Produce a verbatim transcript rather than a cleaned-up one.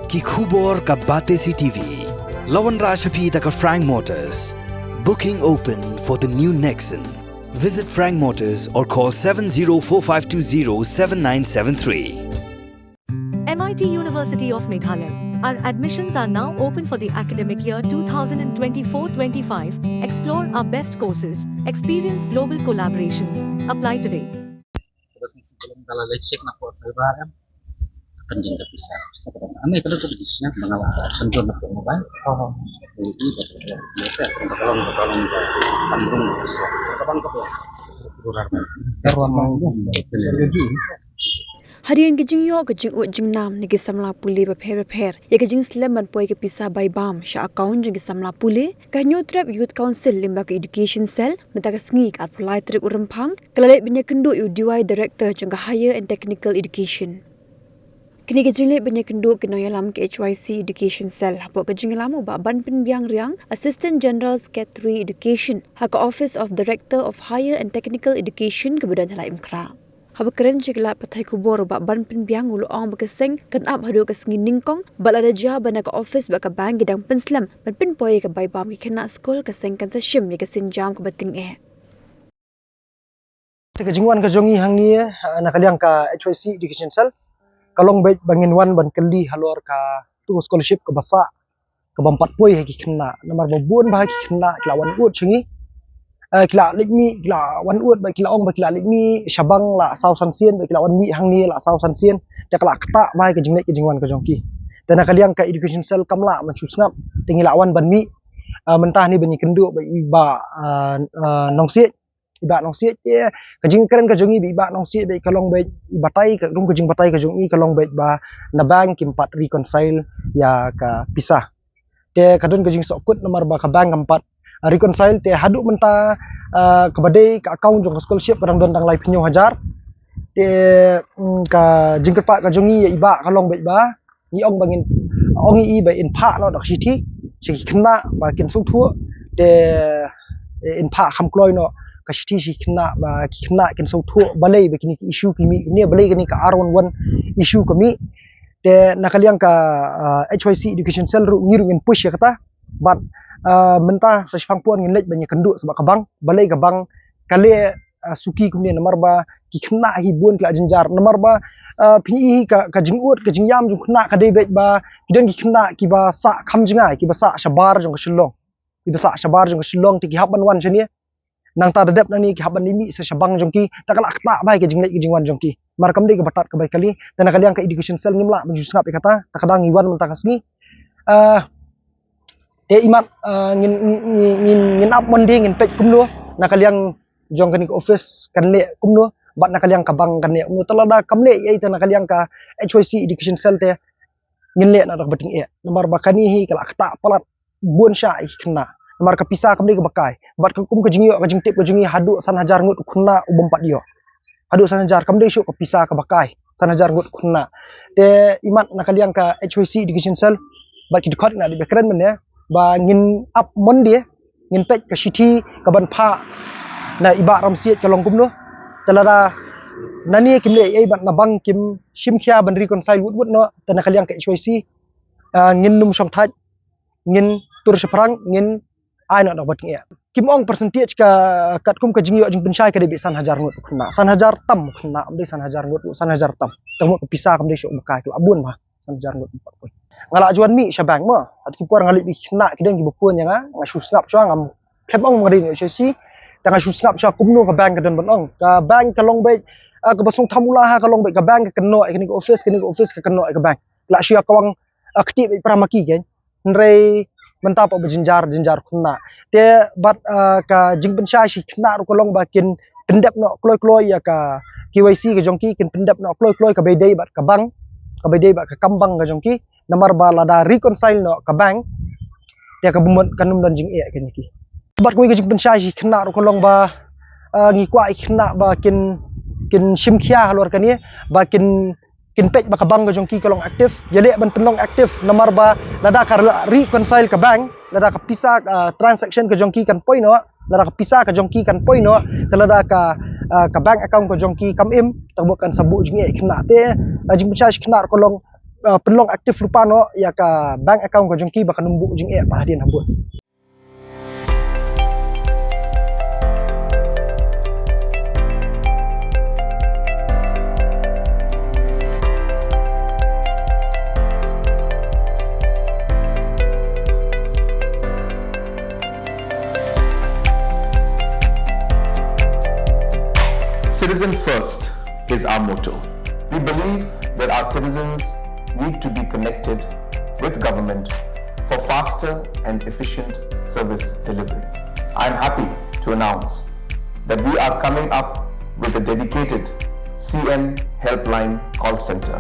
Ki khubor ka Batesi T V. La wanrah sha phi da ka Frank Motors. Booking open for the new Nexon. Visit Frank Motors or call seven zero four five two zero seven nine seven three. M I T University of Meghalaya. Our admissions are now open for the academic year two thousand twenty-four twenty-five. Explore our best courses, experience global collaborations. Apply today. Terus nasi belum kalau lecek nak buat sabar kan. Akan jadi bisa. Sekarang aneh kalau tuh di sini mengalah sendiri nak buat apa? Oh. Jadi betul betul kalau kalau kalau bisa. Kapan kau buat? Kurang. Terus mau. Jadi Hadien ka jingïoh ka jingud jingnam na ki samla pule bapher bapher ïa ka jingslem ban poi ka pisa bai bam sha account jong ki samla pule, ka Hynñiewtrep Youth Council lyngba ka Education Cell mynta ka sngi ka arphew lai tarik u Rymphang ka la leit ban ïakynduh ïa u D Y Director jong ka Higher and Technical Education. Kine ki jingleit ban ïakynduh ki nongïalam ka H Y C Education Cell hapoh ka jingïalam u Bah Banpynbiang Riang, Assistant General Secretary Education ha ka Office of Director of Higher and Technical Education kaba don ha Laitumkhrah. Haba kren sha ki lad pathai khubor u Bah Banpynbiang u la ong ba ka seng kan ap haduh ka sngi nyngkong bad lada jia ba na ka office bad ka bank ki dang pynslem ban pynpoi ïa ka bai bam ki khynnah skul ka seng kan sa shim ïa ka sienjam kaba tyngeh. Te ka jingwan ka jong ngi hangne, ah, na ka liang ka H Y C Education Cell ka long beit ba ngin wan ban kylli halor katu ka scholarship kaba sah kaba ym pat poi ha ki khynnah, namar ba bun bah ki khynnah ki la wan ud sha ngi. Eh, ki la leit mih, ki la wan ud bad ki la ong ba ki la leit mih shabar la saw san sien bad ki la wan mih hangne la saw san sien. Te ka la ktah bah ka jingleit ka jingwan ka jong ki. Te na ka liang ka Education Cell kam lah ban shu sngap te ngi la wan ban mih, eh, mynta hangne ban ïakynduh bad i Bah, eh, eh, Nongsiej. I Bah Nongsiej te ka jingkren ka jong i bad i Bah Nongsiej bad ka long beit i batai ka rum ka jingbatai ka jong i ka long beit ba na bank kim pat reconcile ïa ka pisa. Te ka don ka jingsngewkut namar ba ka bank kam pat reconcile te haduh mynta, ah, kaba dei ka account jong ka scholarship ka dang don tang laiphew hynñiew hajar. Te, mm, ka jingkyrpad ka jong i ïa i Bah ka long beit ba ngi ong ba ngin ong ïa i ba in phah noh da ka shithi sha ki khynnah ba kin sngewthuh. Te, eh, in phah kham kloi noh ka shithi sha ki khynnah ba ki khynnah kin sngewthuh balei ba kine ki issue ki mih, kine balei kine ka R one one issue ka mih. Te na ka liang ka, ah, H Y C Education Cell ruh ngi ruh ngin push ïa kata. Bad, ah, mynta sa shiphang por ngin leit ban ïakynduh sa bad ka bank, balei ka bank ka leh, ah, suki kumne namar ba ki khynnah hi bun ki la jynjar namar ba, ah, phin ïohi ka, ka jingud ka jingïam jong khynnah ka dei beit ba ki don ki khynnah kiba sah kham jngai kiba sah shabar jong ka Shillong. Kiba sah shabar jong ka Shillong te ki hap ban wan shane. Nangta da dep nangne ki hap ban leit mih sa sha bank jong ki, te ka la ktah bah ka jingleit ka jingwan jong ki. Mar kam dei kaba tad kaba kali, te na ka liang ka Education Cell ngim lah ban shu sngap ïa kata, te ka dang ngi wan mynta ka sngi. Ah, te imat, ah, ngin, ngin, ngin, ngin, ngin ap Monday ngin peit kumno, na ka liang jong kane ka office kan leh kumno, bad na ka liang ka bank kan leh kumno, te lada kam leh ei te na ka liang ka H Y C Education Cell te ngin leh na da kaba tyngeh. Namar ba kane hi ka la ktah palat bun sha ïa ki khynnah. Namar ka pisa kam dei kaba kai. Bad ka kum ka jingïoh ka jingtip ka jong ngi haduh san hajar ngut u khynnah u bym pat ïoh. Haduh san hajar kam dei shuh ka pisa kaba kai. San hajar ngut u khynnah. Te imat na ka liang ka H Y C Education Cell bad ki dkhot nga dei ba kren mynne ba ngin ap Monday ngin peit ka shithi kaban phah na i Bah Ramsiej ka long kumno. Te lada nane kim leh ei bad na bank kim shim khia ban reconcile wut wut noh te na ka liang ka H Y C, ah, ngin nym shong thait, ngin tur shaphrang, ngin ai noh da kaba tyngeh. Kim ong percentage ka katkum ka jingïoh jingpynshai ka dei beit san hajar ngut u khynnah. San hajar tam u khynnah, ym dei san hajar ngut, san hajar tam. Te mut ka pisa kam dei shuh ba kai, ka la bun bah san hajar ngut. Nga la ju wan mih sha bank mo. Hato ki por nga leit bad ki khynnah ki don kiba phone ïa nga, nga shu sngap shuwa, ngam khlem ong ma nga dei na H Y C. Te nga shu sngap shuwa kumno ka bank ka don ban ong. Ka bank ka long beit, ah, kaba sngewthuh mula ha ka long beit ka bank ka kynnoh ïa kane ka office, kane ka office ka kynnoh ïa ka bank. La shu ïa kawang, ah, kti beit para ma ki kein. Hynrei mynta pat ba jynjar, jynjar khynnah. Te bad, ah, ka jingpynshai sha ki khynnah ruh ka long ba kin pyndep noh kloi kloi ïa ka K Y C ka jong ki, kin pyndep noh kloi kloi kaba ïadei bad ka bank, kaba ïadei bad ka kam bank ka jong ki. Namar ba lada reconcile noh ka bank te ka bymut kan nym don jingeh kane ki. Bad kawei ka jingpynshai sha ki khynnah ruh ka long ba, ah, ngi kwah ïa ki khynnah ba kin, kin shim khia halor kane ba kin kin peit ba ka bank ka jong ki ka long active, ïaleh ban pynlong active namar ba lada ka re-, reconcile ka bank, lada ka pisa, ah, transaction ka jong ki kan poi noh, lada ka pisa ka jong ki kan poi noh, te lada ka, ah, ka bank account ka jong ki kam im, te ka mut kan sa buh jingeh ïa ki khynnah te, ah, jingpynshai sha ki khynnah ruh ka long uh, pynlong active lypa noh ïa ka bank account ka jong ki ba kan ym buh jingeh pat hadien habud. Citizen first is our motto. We believe that our citizens need to be connected with government for faster and efficient service delivery. I am happy to announce that we are coming up with a dedicated C M Helpline call center.